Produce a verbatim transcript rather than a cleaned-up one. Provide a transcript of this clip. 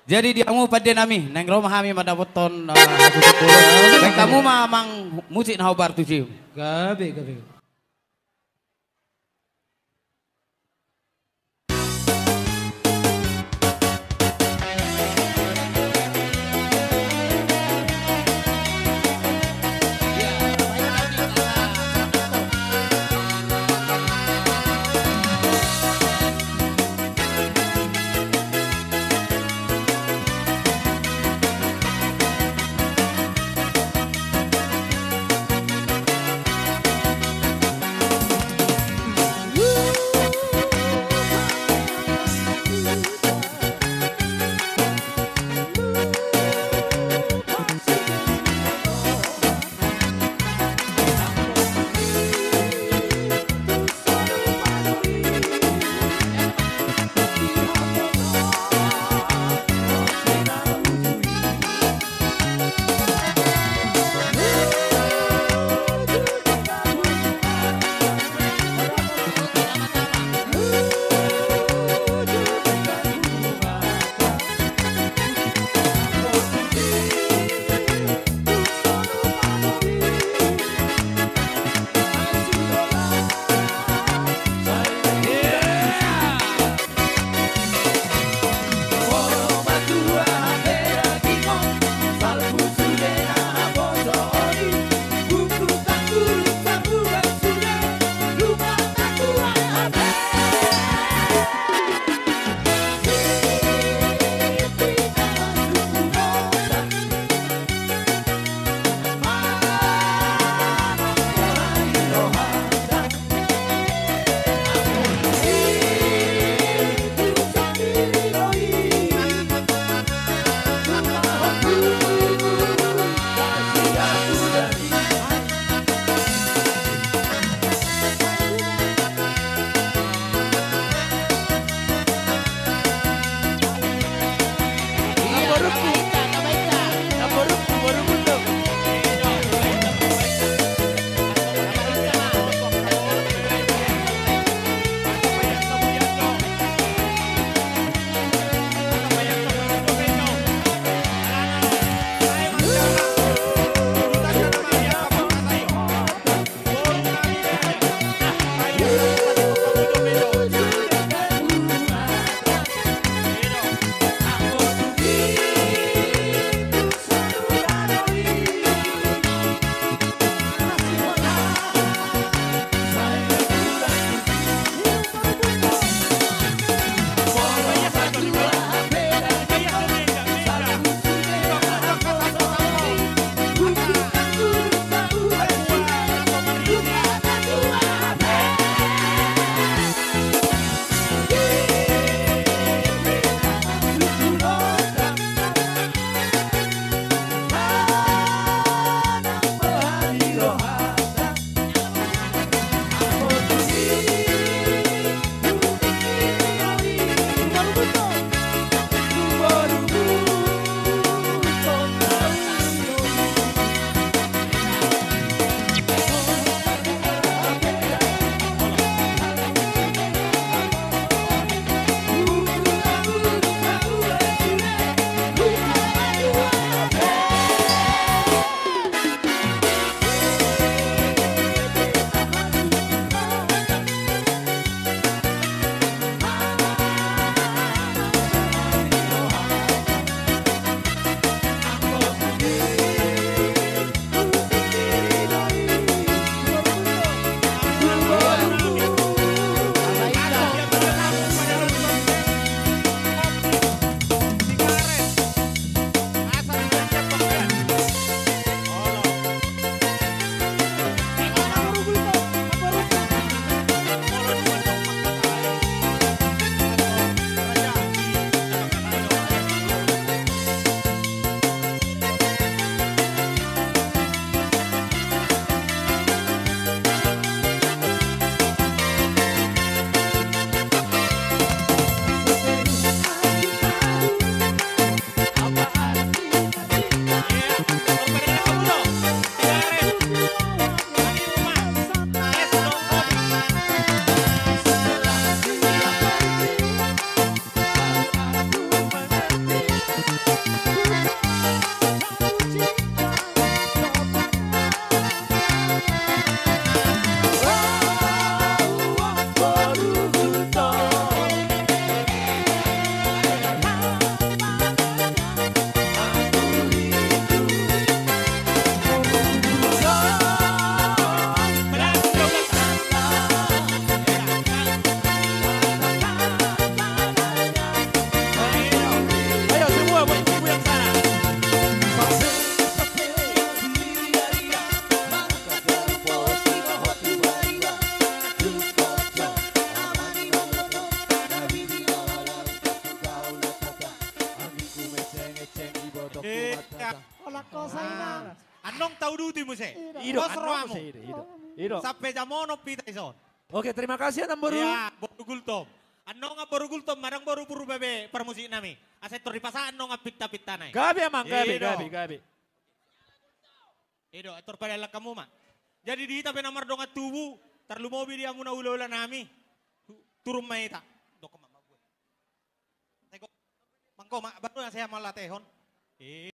Jadi di hamu pande nami, naeng ro ma hami mandapothon, eh, hasuhuton bolon. Baen hamu ma amang musik na hombar tusi. Gabe, gabe. Lakko sainang. Annon tauduti muse. Ido, pos annon rohamu muse, ido, ido, ido. Sampe jam onom hita dison. Oke, terima kasih, Amangboru. Iya, boru Gultom. Annon, Amangboru Gultom, manang boru Purba be parmusiknami. Asa tor dipasahat annon pita-pitana i. Gabe, Amang, gabe, ido, gabe, gabe. Ido, tor padahal hamu ma. Jadi di hita pe na mardongan tubu, tarlumobi di hamu na hula-hulanami. Turun ma hita. Dok ma, ma gue. Tego. Mangko ma, baru na sai mauliatehon.